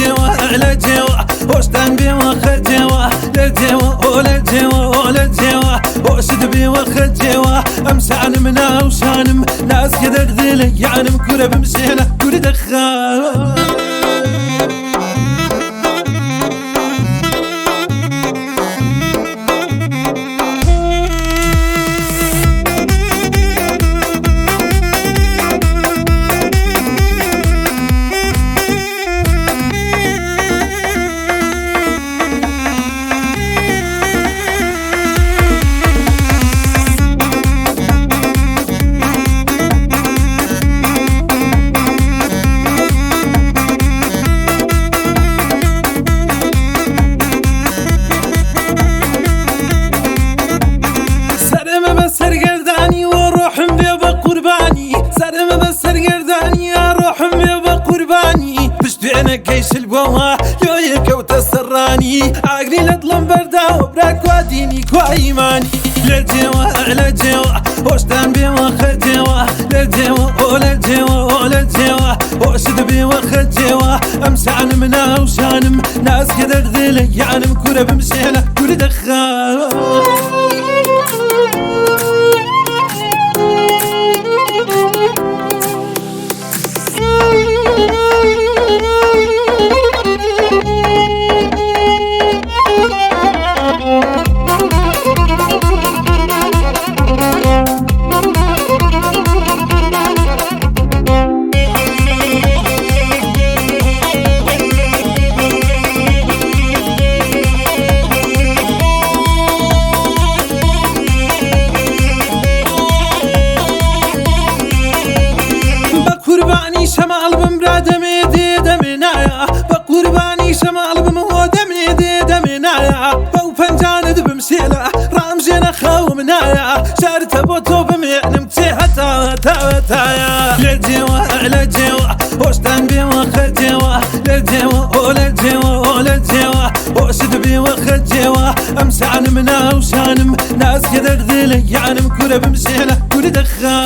جێوە لە جێوە هۆشتان بێوە خەجێوە لە جێوە ئۆ لە جێوە ئۆ لە جێوە هۆشت بێوە خەجێوە ئەم شانم ناو شانم ناسکە دەردێ یانم کورە بمشێنە کورە دەخا. سەرمە بە سەرگەردانی و ڕۆحم بێ بە قوربانی، سەرمە بە سەرگەردانی ڕۆحم بێ بە قوربانی، پشتێنەکەی شل بۆوە لۆیە کەوتە سەرڕانی، ئاگری لە دڵم بەرداوە برا کوا دینی کوا ئیمانی. لە جێوە لە جێوە هۆشتان بێوە خەجێوە لە جێوە ئۆ لە جێوە ئۆ لە جێوە هۆشت بێوە خەجێوە ئەم شانم ناو شانم ناسکە دەردێ لە یانم کورە بمشێنە کورە دەخا. بە قوربانی شەماڵ بم برا دەمێ دێ دەمێ نایە، بە قوربانی شەماڵ بم هۆ دەمێ دێ دەمێ نایە، بەو پەنجانت بم شێلە ڕامژێنە خەوم نایە، شارتە بۆ تۆ بمێنم چێ هەتا هەتا هەتایە. لە جێوە لە جێوە هۆشتان بێوە خەجێوە لە جێوە ئۆ لە جێوە ئۆ لە جێوە هۆشت بێوە خەجێوە ئەم شانم ناو شانم ناسکە دەردێ لە یانم کورە بمشێنە کورە دەخا.